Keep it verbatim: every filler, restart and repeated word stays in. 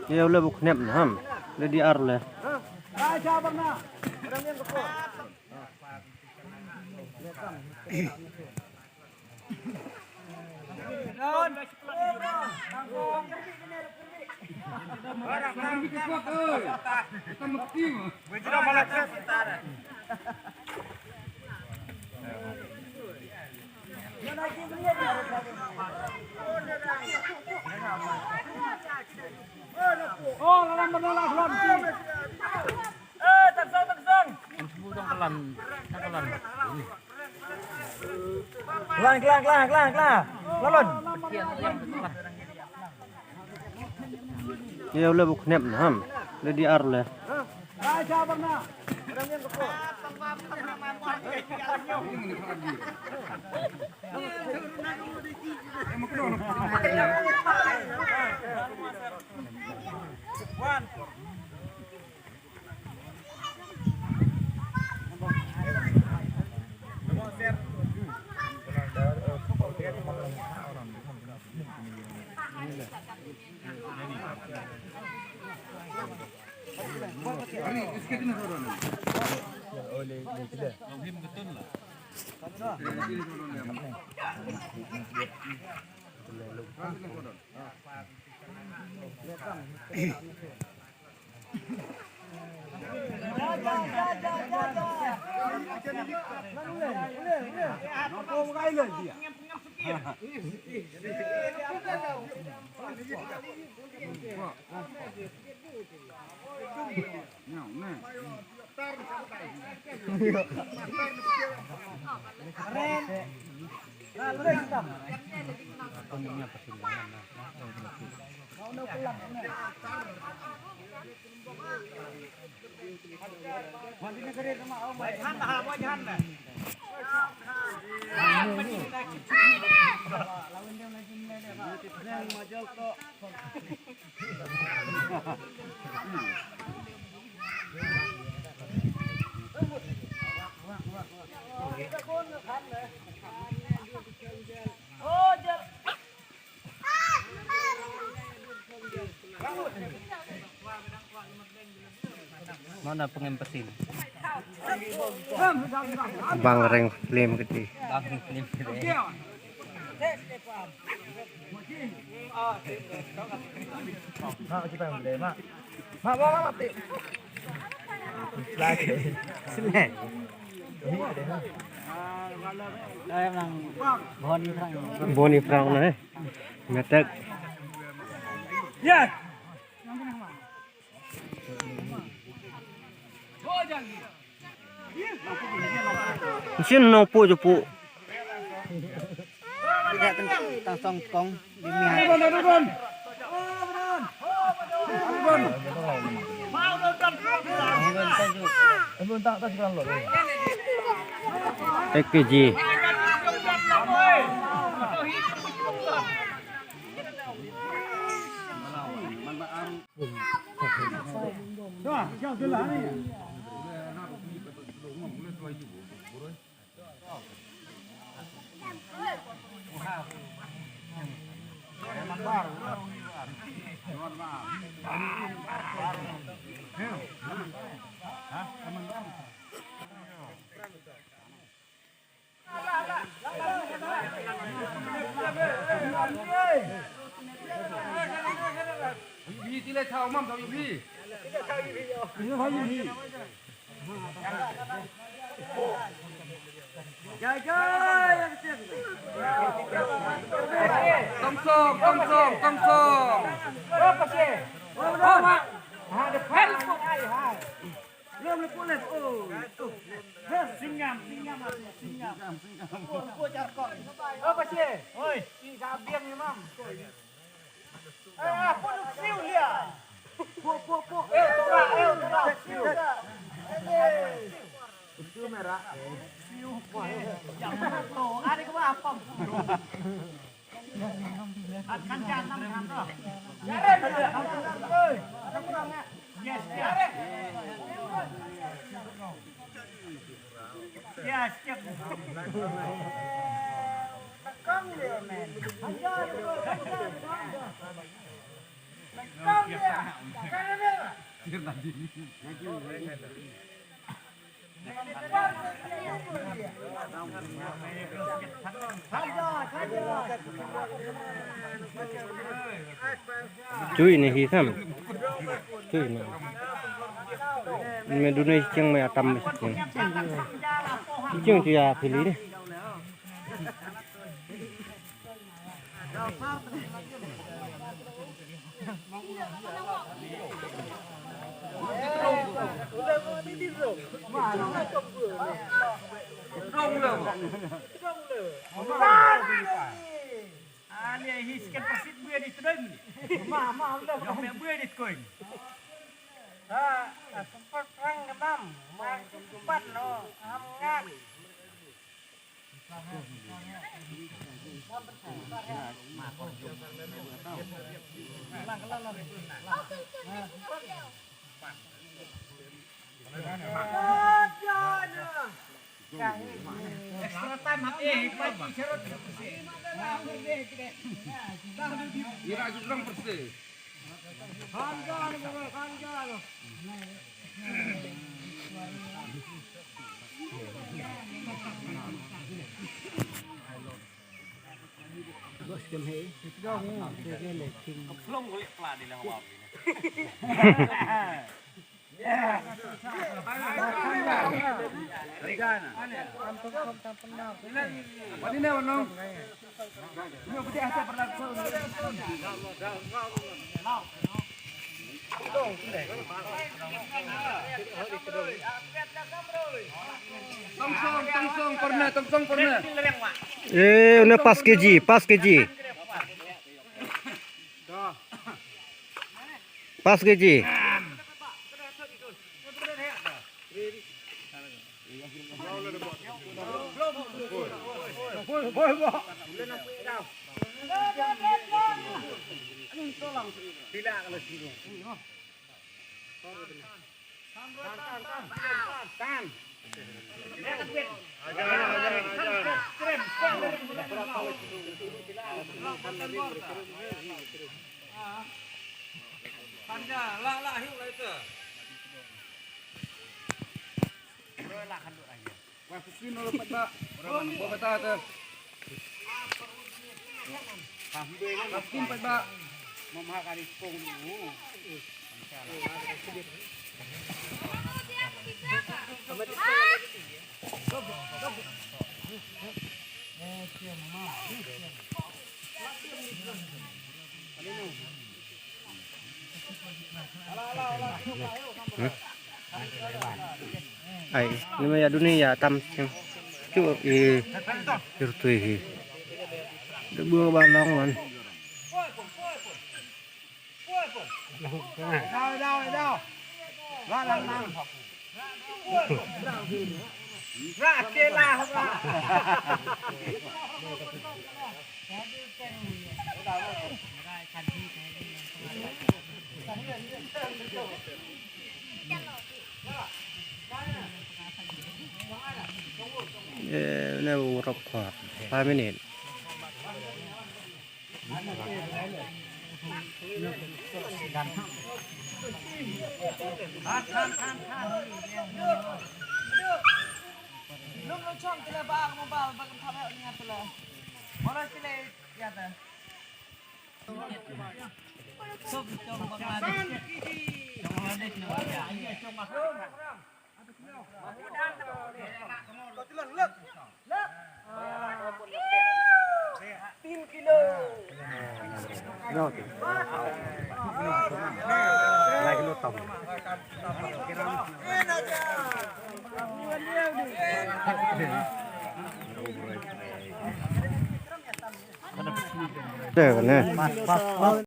Ïa u le buk nep na ham. Le di ar le. Klan, klan, klan, klan, klan. Lalon. Ïa u le buk nep na ham. Le di ar le. Mana pengin pesin? Bang Reng Film Keti. Bang Reng Film Keti. Mak, kita boleh, Mak. Mak, mak, mak, mak. Lagi. Sini. Boni Frank na eh. Metek. Shin no pu ju pu. Tang song kong. Ek ji. Tong song, tong song, tong song. Singam, singam, singam. Singam, singam. Oh, oh, Pashe. Oi. Ih, ka biang ni, mam. Eh, ah, pun siu dia. Pu, pu, pu. Eh, tora, eh, tora. Siu dia. Eh, siu merah. Siu, eh. Yang mana tu? Ada ke apa? Chui ne hi sam. Chui ne. Me du ne cheng me atam cheng. Cheng tu ya pili ne. Ani hi sket pasit bue di tudung ni. Ma, ma, udah. Yang me bue di koin. Ha, sempat perang kemam. Ma, sempat no. Ham ngak. Tongsong, tongsong, pernah, tongsong, pernah. Eh, uno pas keji, pas keji. Pas keji. Ai, ni ma ya duni ya tam sing. Chu i, i rutui hi. De bu ba long wan. Eh, ne u rok ko. Five minute. Deh, kan, eh?